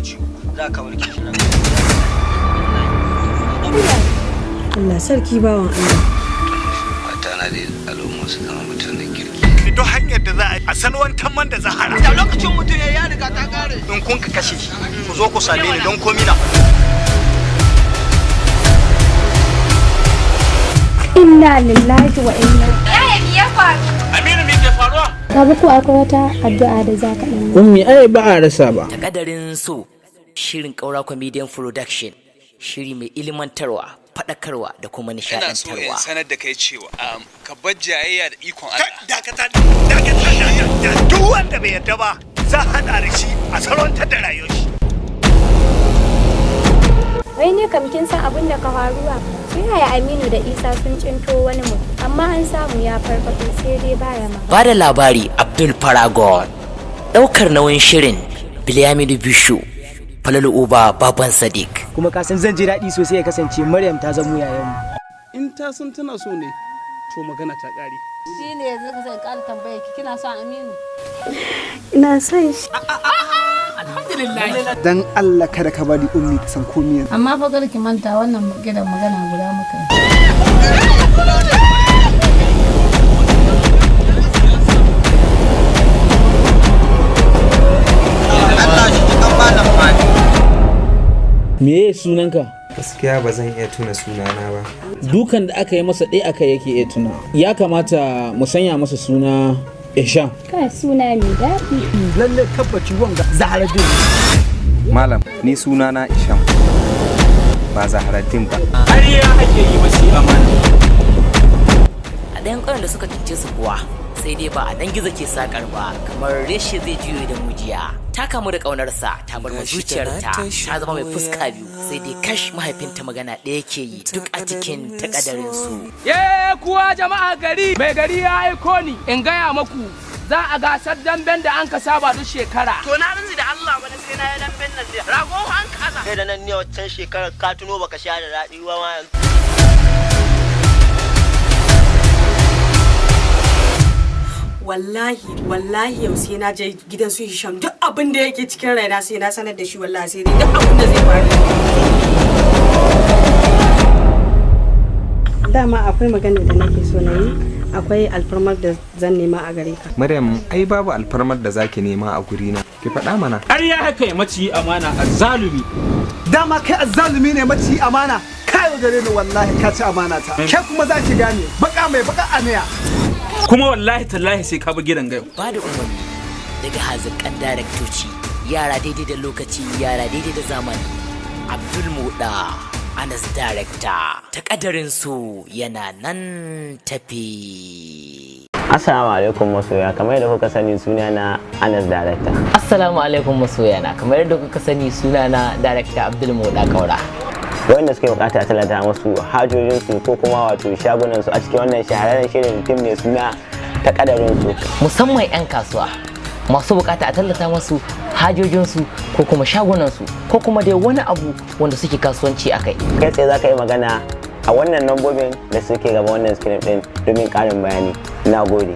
Ciwo za ka warke shi nan. Allah sarki, bawan Allah. Fata na dai al'umma su zama mutanen kirki. Duk hanyar da za a salwantar man da Zahara. Da lokacin mutum ya riga ta kare. In kun ka kashe shi, ku zo ku same ni don komi na. Inna lillahi wa inna. Yaya, me ya faru? Aminu, me ke faruwa? Babu, ko akwai wata addu'a da za ka ɗan yi? Ummi, ai ba a rasa ba. Takadarin So, shirin Ƙaura Comedian Production, shiri mai ilimantarwa, faɗakarwa da kuma Ina so in nishaɗantarwa. sanar da kai cewa ka bar jayayya da ikon Allah. Dakata, dakata! Duk wanda bai yarda ba, za a haɗa da shi a salwantar da rayuwar shi. Wai ne kam, kin san abin da ka faruwa? Su yaya Aminu da Isa sun cinto wani mutum, amma an samu ya farfaɗo, sai dai baya magana. Ba da labari, Abdul Paragon. Ɗaukar nauyin shirin, Bilyaminu Bishu, Falalu Uba, Baban Sadiq. Kuma ka san zan ji daɗi sosai ya kasance Maryam ta zamo yayanmu. In ta san tana so ne, to magana ta ƙare. Shi ne yanzu ka sai ƙara tambaya ki, kina son Aminu? Ina son shi. Dan Allah kada ka bari Ummi ta san komai. Amma fa kar ki manta, wannan gidan magana guda muka yi. Allah shi ji kan malam Fadi. Meye sunanka? Gaskiya ba zan iya tuna sunana ba. Dukan da aka yi masa ɗaya aka yake iya tuna. Ya kamata mu sanya masa suna Isham. Ka suna mai daɗi. Lalle tabbaci wanga Zaharaddin. Malam, ni sunana Isham, ba Zaharaddin ba. Ƙarya ake yi masu amana. A ɗayan ƙauyen da suka cince su kuwa, sai dai ba a nan gizo ke sakar ba, kamar reshe zai juyo da mujiya. Ta kamu da ƙaunarsa, ta bar ma zuciyarta, ta zama mai fuska biyu, sai dai kash, mahaifinta magana ɗaya ke yi, duk a cikin takadarin su. Ye kuwa jama'a gari, mai gari ya aiko ni in gaya maku za a gasar damben da an ka saba duk shekara. To, na rinzi da Allah wani sai na yi damben nan ne. Rago an kaza. Kai da nan ne waccan shekarar ka tuno baka sha da daɗi ba ma yanzu. Wallahi, wallahi, yau sai na je gidan su Hisham, duk abin da yake cikin raina sai na sanar da shi, wallahi sai dai duk abin da zai faru. Dama akwai magana da nake so na yi, akwai alfarmar da zan nema a gare ka. Maryam, ai babu alfarmar da zaki nema a gurina. Ki faɗa mana. Ƙarya haka ya maci amana, azzalumi. Dama kai azzalumi ne, maci amana. Ka yaudare ni, wallahi ka ci amana ta. Ke kuma za ki gane baka mai baka aniya. Kuma wallahi tallahi sai ka bi gidan gayo. Ba da umarni daga haziƙan daraktoci, yara daidai da lokaci, yara daidai da zamani, Abdul Muda Anas Director. Takadarin Su yana nan tafi. Assalamu alaikum masoya, kamar yadda kuka sani, suna na Anas Director. Assalamu alaikum masoyana, kamar yadda kuka sani, suna na Director Abdul Muda Kaura. Wanda suke bukata a tallata musu hajojinsu ko kuma wato shagunansu a cikin wannan shahararren shirin fim ne suna Takadarin Su. Musamman 'yan kasuwa masu bukata a tallata masu hajojinsu ko kuma shagunansu ko kuma dai wani abu wanda suke kasuwanci a kai. Kai tsaye za ka yi magana a wannan lambobin da suke gaba wannan screen din domin karin bayani. Na gode.